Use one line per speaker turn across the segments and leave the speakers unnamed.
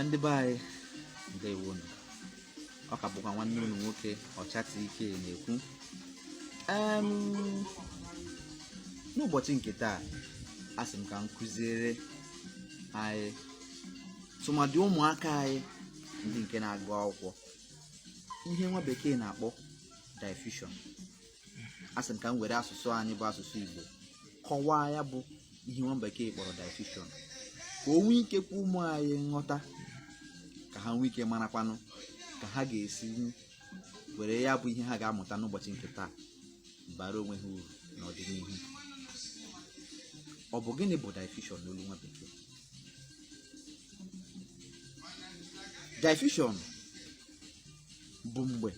Ndị be anyị, ndewonu. Ọ ka bụkwa nwanne unu nwoke Ọchatike na-ekwu. N'ụbọchị nke taa, asị m ka m kụziere anyị, tụmadị ụmụaka anyị ndị nke na-agụ akwụkwọ, ihe nwa bekee na-akpọ diffusion. Asị m ka m were asụsụ anyị bụ asụsụ Igbo kọwaa ya bụ ihe nwa bekee kpọrọ diffusion, ka o nwee ike kwe ụmụ anyị nghọta, ka ha nwee ike marakwanụ ka ha ga-esi were ya bụ ihe ha ga-amụta n'ụbọchị nke taa bara onwe ha uru n'ọdịnihu. Ọ bụ gịnị bụ diffusion n'olu nwa bekee? Diffusion bụ mgbe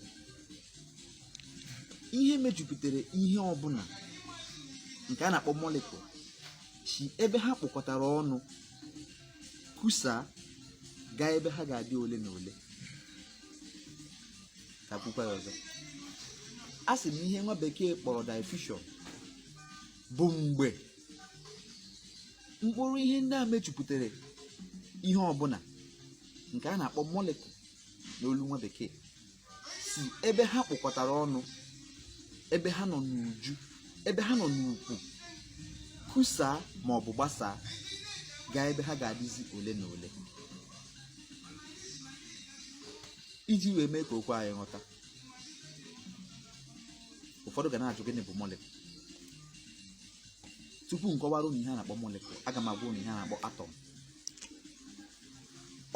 ihe mejupụtara ihe ọbụla nke a na-akpọ molecule si ebe ha kpụkọtara ọnụ kusaa gaa ebe ha ga-adị ole na ole. Ka kwukwa ya ọzọ, a sị na ihe nwa bekee kpọrọ diffusion bụ mgbe mkpụrụ ihe ndị a mejupụtara ihe ọbụla nke a na-akpọ molecule n'olu nwa bekee si ebe ha kpụkọtara ọnụ, ebe ha nọ n'uju, ebe ha nọ n'ukwu, kusaa ma ọ bụ gbasaa gaa ebe ha ga-adịzi ole na ole. Iji wee mee ka o kwe anyị nghọta, ụfọdụ ga na-ajụ gịnị bụ molecule. Tupu m kọwara unu ihe a na-akpọ molecule, aga m agwa unu ihe a na-akpọ atom.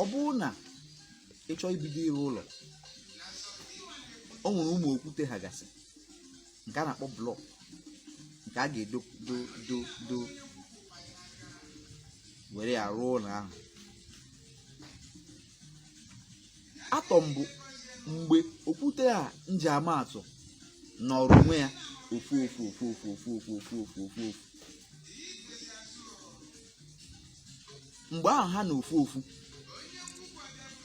Ọ bụrụ na ị chọọ ibido ịrụ ụlọ, o nwere ụmụ okwute ha gasị nke a na-akpọ block, nke a ga-edo do do do were ya rụọ ụlọ ahụ. Atom bụ mgbe okwute a m ji ama atụ nọrọ onwe ya ofu ofu ofu ofu ofu ofu ofu ofu ofu ofu. Mgbe ahụ ha na ofu ofu,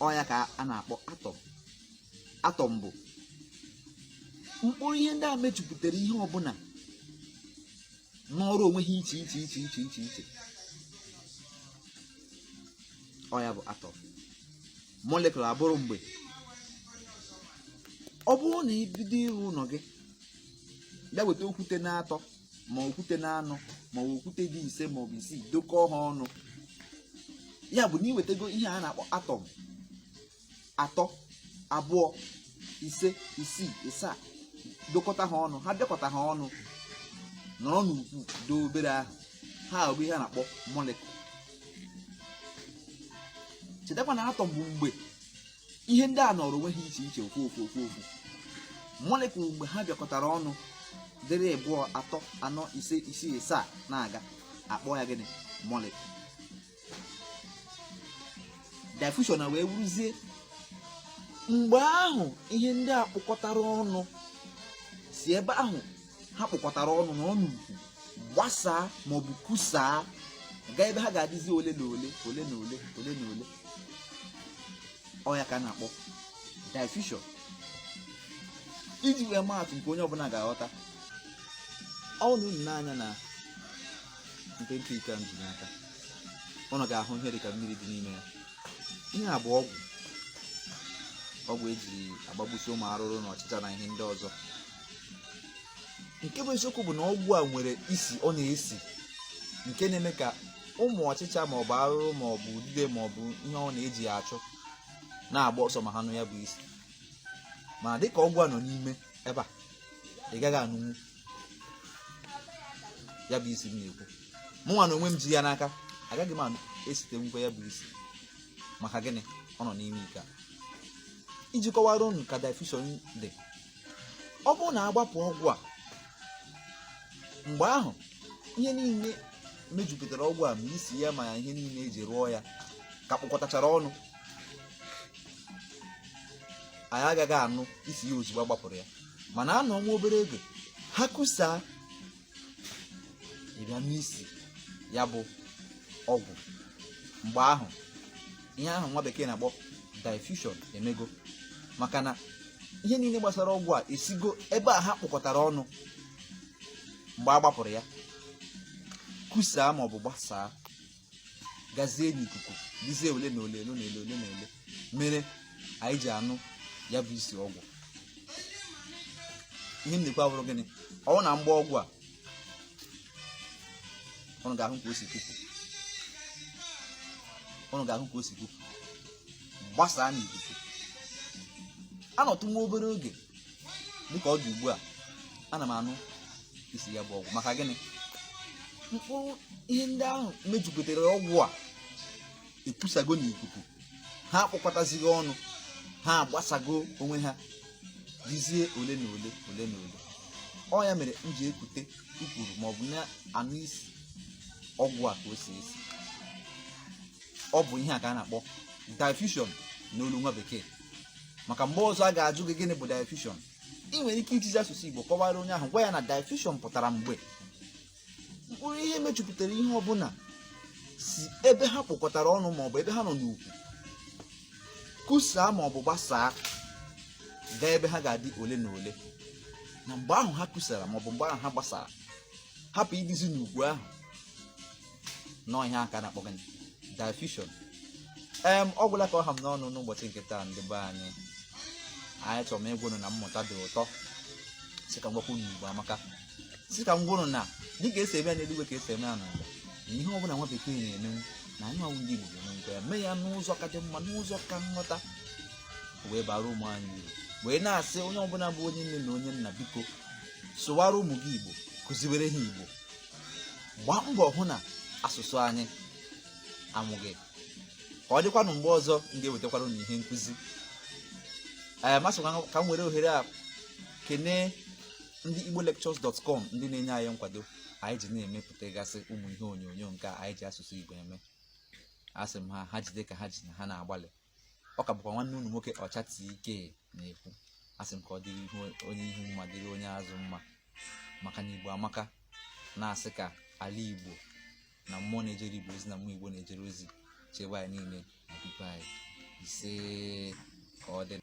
ọ ya ka a na-akpọ atom. Atom bụ mkpụrụ ihe ndị a mejupụtara ihe ọbụla nọrọ onwe ha iche iche iche iche iche iche. Ọ ya bụ atom. Molecule abụrụ mgbe ọ bụrụ na i bido ịrụ ụlọ gị, bịa weta okwute na atọ ma okwute na anọ ma okwute dị ise ma ọ bụ isii, dokọọ ha ọnụ, ya bụ na i wetago ihe a na-akpọ atom. Atọ, abụọ, ise, isii, ịsaa, dokọta ha ọnụ, ha bịakọta ha ọnụ nọrọ n'ukwu doo obere ahụ, ha bụ ihe a na-akpọ molecule. Chetakwa na atom bụ mgbe ihe ndị a nọrọ onwe ha iche iche ofu ofu ofu ofu. Molecule mgbe ha bịakọtara ọnụ dịrị abụọ, atọ, anọ, ise, isii, ịsaa na-aga, akpọ ya gịnị? Molecule. Diffusion na wee wuruzie mgbe ahụ ihe ndị a kpụkọtara ọnụ si ebe ahụ ha kpụkọtara ọnụ na ọnụ ukwu gbasaa maọbụ kusaa gaa ebe ha ga-adịzi ole na ole, ole na ole, ole na ole. Ọ ya ka a na-akpọ diffusion. Iji wee maa atụ nke onye ọbụla ga-aghọta, ọ na unu n'anya na mpempe iko a m ji n'aka, ụnụ ga-ahụ ihe dịka mmiri dị n'ime ya. Ihe a bụ ọgwụ, ọgwụ eji agbagbusi ụmụ arụrụ na ọchịcha na ihe ndị ọzọ. Nke bụ eziokwu bụ na ọgwụ a nwere isi ọ na-esi nke na-eme ka ụmụ ọchịcha maọbụ arụrụ maọbụ udide maọbụ ihe ọ na-eji ya achụ na-agba ọsọ ma ha nụ ya bụ isi. Mana dịka ọgwụ a nọ n'ime ebe a, ị gaghị anụnwu ya bụ isi m na-ekwu. Mụnwa na onwe m ji ya n'aka, agaghị m esitenwukwa ya bụ isi. Maka gịnị? Ọ nọ n'ime iko a. Iji kọwara unu ka diffusion dị, ọ bụrụ na agbapụ ọgwụ a, mgbe ahụ ihe niile mejupụtara ọgwụ a, ma isi ya ma ihe niile eji rụọ ya, ka kpụkọtachara ọnụ, anyị agaghị anụ isi ya ozugbo agbapụrụ ya. Mana anọ nwa obere oge, ha kusaa, ị bịa n'isi ya bụ ọgwụ. Mgbe ahụ ihe ahụ nwa bekee na-akpọ diffusion emego, maka na ihe niile gbasara ọgwụ a esigo ebe a ha kpụkọtara ọnụ mgbe a gbapụrụ ya kusaa maọbụ gbasaa gazie n'ikuku. Dịzie ole na ole, ole na ole, ole na ole, mere anyị ji anụ ya bụ isi ọgwụ. Ihe m na-ekwu abụrụ gịnị? Ọwụ na mgba ọgwụ a, ụnụ ga-ahụ ka o si kupu, ụnụ ga-ahụ ka o si kupu gbasaa n'ikuku. Anọtụ nwa obere oge dịka ọ dị ugbu a, ana m anụ isi ya bụ ọgwụ. Maka gịnị? Mkpụrụ ihe ndị ahụ mejupụtara ọgwụ a ekusago n'ikuku, ha akpọkọtazighị ọnụ, ha agbasago onwe ha, dizie ole na ole, ole na ole. Ọ ya mere m ji ekute ukwuru maọbụ na-anụ isi ọgwụ a ka o si esi. Ọ bụ ihe a ka a na-akpọ diffusion n'olu nwa bekee. Maka mgbe ọzọ a ga-ajụ gị gịnị bụ diffusion, ị nwere ike ijizi asụsụ Igbo kọwara onye ahụ, gwa ya na diffusion pụtara mgbe mkpụrụ ihe mejupụtara ihe ọbụla si ebe ha kpọkọtara ọnụ maọbụ ebe ha nọ n'ukwu kusaa maọbụ gbasaa gaa ebe ha ga-adị ole na ole. Na mgbe ahụ ha kusara maọbụ mgbe ahụ ha gbasara, hapụ ịdịzi n'ugwu ahụ nọọ, ihe aka na-akpọ gịnị? Diffusion. Ọ gwụla ka ọ ha m n'ọnụ n'ụbọchị nke taa. Ndị be anyị, anyị chọrọ m ịgwa unu na mmụta dị ụtọ. Sị ka m gwakwa unu, Igbo amaka. Sị ka m gwa unu na dịka esi eme ya n'eluigwe ka esi eme ya n'ụwa, na ihe ọbụla nwa bekee na-emenwu, na anyị ọwụ ndị Igbo ga-emenwukwa ya, mee ya n'ụzọ ka dị mma, n'ụzọ ka nghọta, wee bara ụmụ anyị uru. Wee na-asị onye ọbụla bụ onye nne na onye nna, biko sụwara ụmụ gị Igbo, kụziwere ha Igbo, gbaa mbọ hụ na asụsụ anyị anwụghị. Ka ọ dịkwanụ mgbe ọzọ m ga-ewetakwara unu ihe nkụzi. Ee, masịkwa ka m were ohere a kenee ndị igbolectures.com, ndị na-enye anyị nkwado anyị ji na-emepụtagasị ụmụ ihe onyonyo nke a anyị ji asụsụ Igbo eme. Asị m ha, ha jide ka ha ji, na ha na-agbalị. Ọ ka bụkwa nwanne unu nwoke Ọchatike na-ekwu. Asị m ka ọ dịrị ihu onye ihu mma, dịrị onye azụ mma, maka na Igbo amaka. Na-asị ka ala Igbo na mmụọ na-ejere Igbo ozi na mmụọ Igbo na-ejere ozi chebe anyị niile na bikwa anyị. Ise, ka ọ dị.